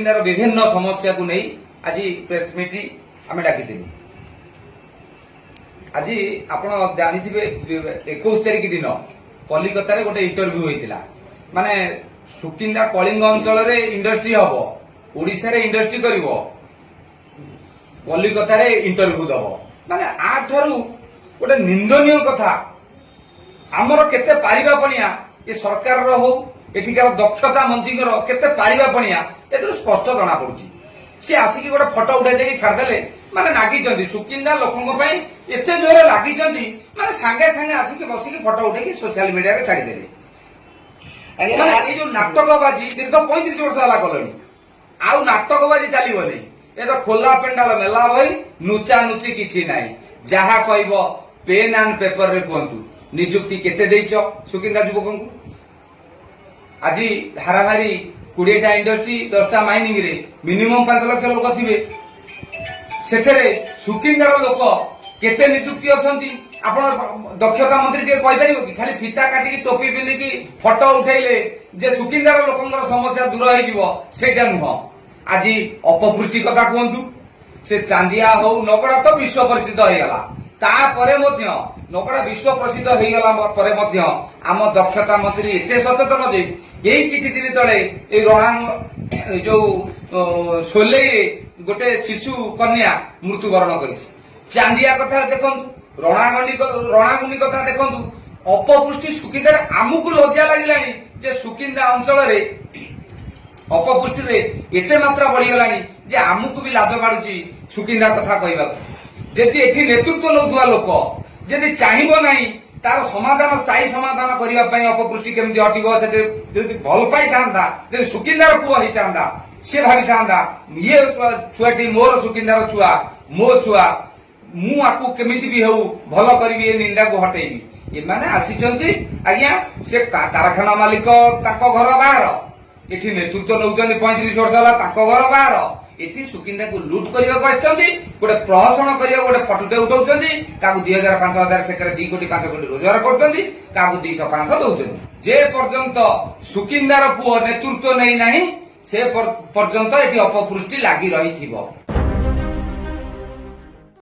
ସୁକିନ୍ଦାର ବିଭିନ୍ନ ସମସ୍ୟାକୁ ନେଇ ଆଜି ପ୍ରେସ୍ ମିଟ୍ ଆମେ ଡାକିଥିଲୁ। ଆଜି ଆପଣ ଜାଣିଥିବେ, 21 ତାରିଖ ଦିନ କଲିକତାରେ ଗୋଟେ ଇଣ୍ଟରଭ୍ୟୁ ହୋଇଥିଲା। ମାନେ ସୁକିନ୍ଦା କଳିଙ୍ଗ ଅଞ୍ଚଳରେ ଇଣ୍ଡଷ୍ଟ୍ରି ହବ, ଓଡିଶାରେ ଇଣ୍ଡଷ୍ଟ୍ରି କରିବ, କଲିକତାରେ ଇଣ୍ଟରଭ୍ୟୁ ଦବ। ମାନେ ୟାଠାରୁ ଗୋଟେ ନିନ୍ଦନୀୟ କଥା, ଆମର କେତେ ପାରିବା ପଣିଆ, ଏ ସରକାରର ହଉ, ଏଠିକାର ଦକ୍ଷତା ମନ୍ତ୍ରୀଙ୍କର କେତେ ପାରିବା ପଣିଆ, ଏଥିରୁ ସ୍ପଷ୍ଟ ଜଣା ପଡୁଛି। ସିଏ ଆସିକି ଗୋଟେ ଫଟୋ ଉଠାଇ ଦେଇକି ଛାଡ଼ିଦେଲେ। ମାନେ ନାଗିଛନ୍ତି ସୁକିନ୍ଦା ଲୋକଙ୍କ ପାଇଁ, ଏତେ ଜୋରେ ଲାଗିଛନ୍ତି, ମାନେ ସାଙ୍ଗେ ସାଙ୍ଗେ ଆସିକି ବସିକି ଫଟୋ ଉଠେଇକି ସୋସିଆଲ ମିଡିଆରେ ଛାଡ଼ିଦେଲେ। ମାନେ ଏଇ ଯୋଉ ନାଟକବାଜି ଦୀର୍ଘ 35 ବର୍ଷ ହେଲା କଲେଣି, ଆଉ ନାଟକବାଜି ଚାଲିବନି। ଏ ତ ଖୋଲା ପେଣ୍ଡାଲ ମେଲା ବହି, ନୁଚା ନୁଚି କିଛି ନାହିଁ। ଯାହା କହିବ ପେନ୍ ଆଣ୍ଡ ପେପରରେ କୁହନ୍ତୁ। ନିଯୁକ୍ତି କେତେ ଦେଇଛ ସୁକିନ୍ଦା ଯୁବକଙ୍କୁ? ଆଜି ହାରାହାରି 20ଟା ଇଣ୍ଡଷ୍ଟ୍ରି, 10ଟା ମାଇନିଂରେ ମିନିମମ୍ 5 ଲକ୍ଷ ଲୋକ ଥିବେ। ସେଥିରେ ସୁକିନ୍ଦାର ଲୋକ କେତେ ନିଯୁକ୍ତି ଅଛନ୍ତି, ଆପଣ ଦକ୍ଷତା ମନ୍ତ୍ରୀ ଟିକେ କହିପାରିବ କି? ଖାଲି ଫିତା କାଟିକି, ଟୋପି ପିନ୍ଧିକି ଫଟୋ ଉଠେଇଲେ ଯେ ସୁକିନ୍ଦାର ଲୋକଙ୍କର ସମସ୍ୟା ଦୂର ହେଇଯିବ, ସେଇଟା ନୁହଁ। ଆଜି ଅପପୁଷ୍ଟି କଥା କୁହନ୍ତୁ, ସେ ଚାନ୍ଦିଆ ହଉ, ନଗଡ଼ା ତ ବିଶ୍ୱ ପ୍ରସିଦ୍ଧ ହେଇଗଲା। ତାପରେ ମଧ୍ୟ, ନଗଡ଼ା ବିଶ୍ୱ ପ୍ରସିଦ୍ଧ ହେଇଗଲା ପରେ ମଧ୍ୟ ଆମ ଦକ୍ଷତା ମନ୍ତ୍ରୀ ଏତେ ସଚେତନ ଯେ ଏଇ କିଛି ଦିନ ତଳେ ଏଇ ରଣା ଏଇ ଯୋଉ ସୋଲେଇରେ ଗୋଟେ ଶିଶୁ କନ୍ୟା ମୃତ୍ୟୁବରଣ କରିଛି। ଚାନ୍ଦିଆ କଥା ଦେଖନ୍ତୁ, ରଣାଗୁଣ୍ଡି କଥା ଦେଖନ୍ତୁ। ଅପପୁଷ୍ଟି ସୁକିନ୍ଦାରେ ଆମକୁ ଲଜ୍ଜା ଲାଗିଲାଣି ଯେ ସୁକିନ୍ଦା ଅଞ୍ଚଳରେ ଅପପୁଷ୍ଟିରେ ଏତେ ମାତ୍ରା ବଢିଗଲାଣି ଯେ ଆମକୁ ବି ଲାଜ ମାଡୁଛି ସୁକିନ୍ଦା କଥା କହିବାକୁ। ଯଦି ଏଠି ନେତୃତ୍ୱ ନେଉଥିବା ଲୋକ ଯଦି ଚାହିଁବ ନାହିଁ ତାର ସମାଧାନ, ସ୍ଥାୟୀ ସମାଧାନ କରିବା ପାଇଁ, ଅପପୁଷ୍ଟି କେମିତି ହଟିବ, ସେଥିରେ ଯଦି ଭଲ ପାଇଥାନ୍ତା, ଯଦି ସୁକିନ୍ଦାର ପୁଅ ହେଇଥାନ୍ତା, ସିଏ ଭାବିଥାନ୍ତା, ଇଏ ଛୁଆଟି ମୋର ସୁକିନ୍ଦାର ଛୁଆ, ମୋ ଛୁଆ, ମୁଁ ଆକୁ କେମିତି ବି ହଉ ଭଲ କରିବି, ଏ ନିନ୍ଦାକୁ ହଟେଇବି। ଏମାନେ ଆସିଛନ୍ତି ଆଜ୍ଞା, ସେ କାରଖାନା ମାଲିକ, ତାଙ୍କ ଘର ବାହାର। ଏଠି ନେତୃତ୍ୱ ନେଉଛନ୍ତି 35 ବର୍ଷ ହେଲା, ତାଙ୍କ ଘର ବାହାର। ଏଠି ସୁକିନ୍ଦାକୁ ଲୁଟ୍ କରିବାକୁ ଆସିଛନ୍ତି, ଗୋଟେ ପ୍ରହସନ କରିବାକୁ ଗୋଟେ ଫଟୋଟେ ଉଠାଉଛନ୍ତି। କାହାକୁ 2000, 5000, ସେକରେ 2 କୋଟି, 5 କୋଟି ରୋଜଗାର କରୁଛନ୍ତି, କାହାକୁ 200, 500 ଦଉଛନ୍ତି। ଯେ ପର୍ଯ୍ୟନ୍ତ ସୁକିନ୍ଦାର ପୁଅ ନେତୃତ୍ୱ ନେଇନାହିଁ, ସେ ପର୍ଯ୍ୟନ୍ତ ଏଠି ଅପପୁଷ୍ଟି ଲାଗି ରହିଥିବ।